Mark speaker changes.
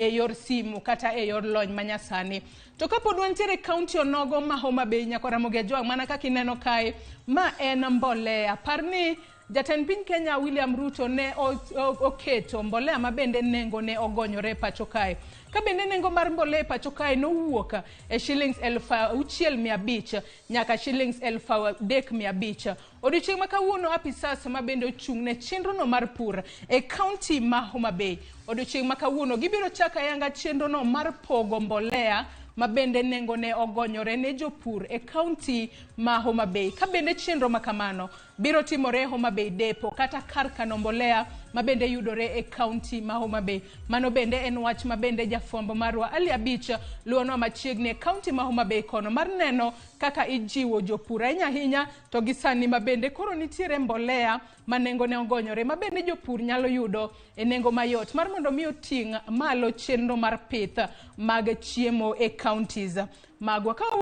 Speaker 1: E yor simu kata e yor lony manyasani. To kapod wantiere e kaunti onogo ma Homa Bay nyaka Ramogi Ajwang' mana kaka ineno kae, ma en mbolea. Par ni jatend piny Kenya William Ruto ne oketo mbolea ma bende nengo ne ogonyore e pacho kae. Ka bende nengo mar mbolea e pacho kae nowuok e shillings 6,500 nyaka shillings 3,500. Odiochieng' ma kawuono apisas ma bende ochung' ne chenrono mar pur e kaunti ma Homa Bay. Odiochieng' ma kawuono gibiro chako ayanga chenrono mar pogo mbolea ma bende nengone ogonyore ne jopur e kaunti ma Homa Bay. Ka bende chenro ma kamano biro timore e Homa Bay Depo kata kar kano mbolea ma bende yudore e kaunti ma Homa Bay. Mano bende en wach ma bende jafwambo marwa Ali Abich luwonwa machiegni e kaunti ma Homa Bay kono mar neno kaka ijiwo jopur ahinya ahinya to gi sani ma bende koro nitiere mbolea ma nengone ogonyore ma bende jopur nyalo yudo e nengo mayot mar mondo mi oting' malo chenro mar pith mag chiemo e counties magwa. Ka